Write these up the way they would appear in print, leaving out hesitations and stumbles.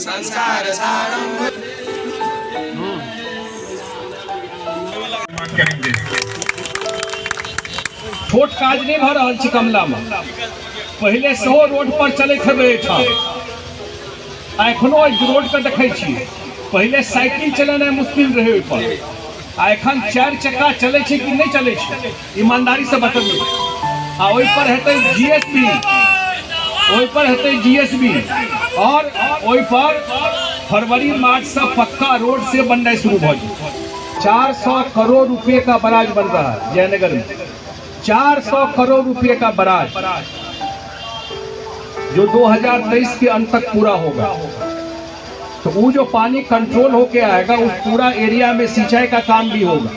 संसार सारम करेंगे। छोट काज नहि भऽ रहल छै कमलामे। पहिले सेहो रोड पर चलैत हेबै एहिठाम, आ एखनो एहि रोड पर देखै छियै, पहिले साइकिल चलेनाइ मुश्किल रहै ओहिपर, आ एखन चारि चक्का चलै छै कि नहि चलै छै, ईमानदारीसँ बतबियौ। आ ओहिपर हेतै जीएसबी, ओहिपर हेतै जीएसबी, और ओहिपर फरवरी मार्च से पक्का रोड से बननाइ शुरू भऽ जेतै। 400 करोड़ रुपए का बराज बन रहा है जयनगर में, 400 करोड़ रुपए का बराज जो 2023 के अंत तक पूरा होगा। तो वो जो पानी कंट्रोल होके आएगा उस पूरा एरिया में सिंचाई का काम भी होगा,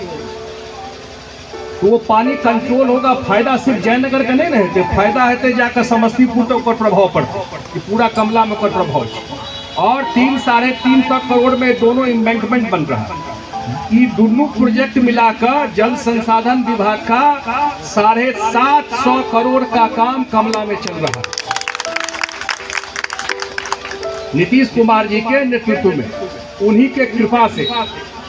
तो वो पानी कंट्रोल होगा। फायदा सिर्फ जयनगर के नहीं रहते, फायदा हेतै जाकर समस्तीपुर तक ओकर प्रभाव पड़तै, कि पूरा कमला में ओकर प्रभाव छै। और 300-350 करोड़ में दोनों एम्बैंकमेंट बन रहा है। ये दोनों प्रोजेक्ट मिलाकर जल संसाधन विभाग का 750 करोड़ का काम कमला में चल रहा है, नीतीश कुमार जी के नेतृत्व में, उन्हीं के कृपा से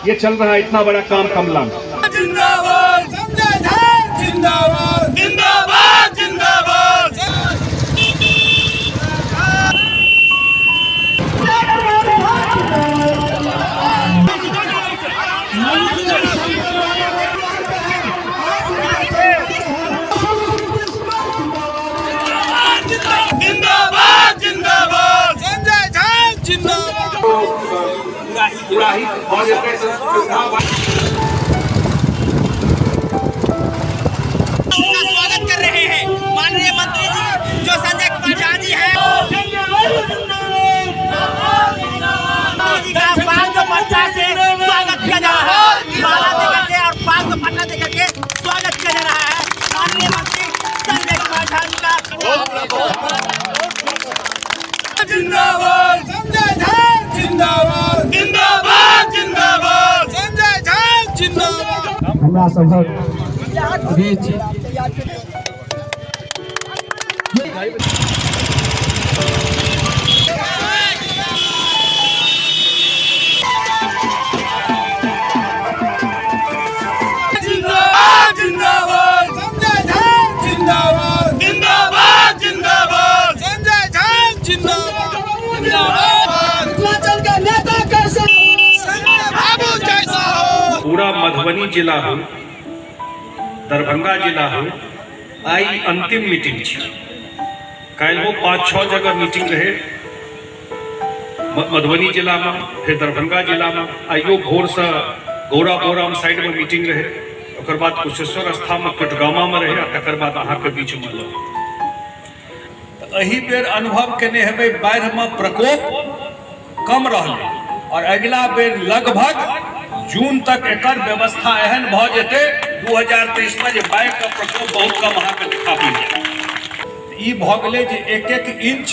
ये चल रहा है इतना बड़ा काम कमला में। जिंदाबाद संजय झा जिंदाबाद जिंदाबाद जिंदाबाद। जिंदाबाद जिंदाबाद संजय झा जिंदाबाद। पूरा ही भऽ जेतै तऽ सुविधा। उनका स्वागत कर रहे हैं माननीय मंत्री जी जो संजय कुमार झा जी हैं। मंत्री जी का पान दुपट्टा से स्वागत किया जा रहा है, माला देकर के और पान दुपट्टा देकर के स्वागत किया जा रहा है माननीय मंत्री संजय कुमार झा जी का। जिंदाबाद संजय झा जिंदाबाद जिंदाबाद जिंदाबाद संजय झा जिंदाबाद। हमरा सभक बीच जिंदाबाद जिंदाबाद संजय झा जिंदाबाद जिंदाबाद जिंदाबाद संजय झा जिंदाबाद जिंदाबाद। मिथिलांचल के नेता कैसे संजय बाबू जैसा हो। पूरा मधुबनी जिला हो, दरभंगा जिला हो, आइ अंतिम मीटिंग छै। काल्हिओ 5-6 जगह मीटिंग रहे, मधुबनी जिलामे, फिर दरभंगा जिलामे, आइयो भोरसँ गौरा बोराम साइडमे मीटिंग रहे, ओकर बाद कुशेश्वर स्थानमे कटगामामे रहे, आ तकर बाद अहाँके बीचमे लग। तऽ एहि बेर अनुभव केने हेबै बाढ़िमे प्रकोप कम रहलै, और अगिला बेर लगभग जून तक एकर व्यवस्था एहन भऽ जेतै 2023 में जे बाढ़िके प्रकोप बहुत कम अहाँके देखा पड़ि जायत। ई भऽ गेलै जे एक एक इंच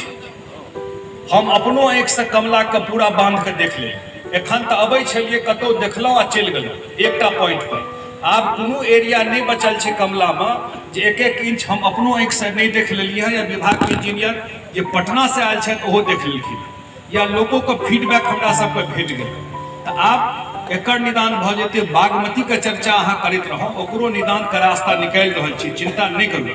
हम अपनो आँखिसँ कमलाके पूरा बांधके देख लेलियै। एखन तऽ अबै छलियै कतहु देखलहुँ आ चलि गेलहुँ एकटा पॉइंट पर। आब कोनो एरिया नहि बचल छै कमलामे जे एक एक इंच हम अपनो आँखिसँ नहि देख लेलियै हँ, या विभागके इंजीनियर जे पटनासँ आयल छथि ओहो देख लेलखिन हँ, या लोकोके फीडबैक हमरा सबके भेट गेल। तऽ आब एकर निदान भऽ जेतै। बागमतीके चर्चा अहाँ करैत रहौ, ओकरो निदानके रास्ता निकालि रहल छी, चिंता नहि करू।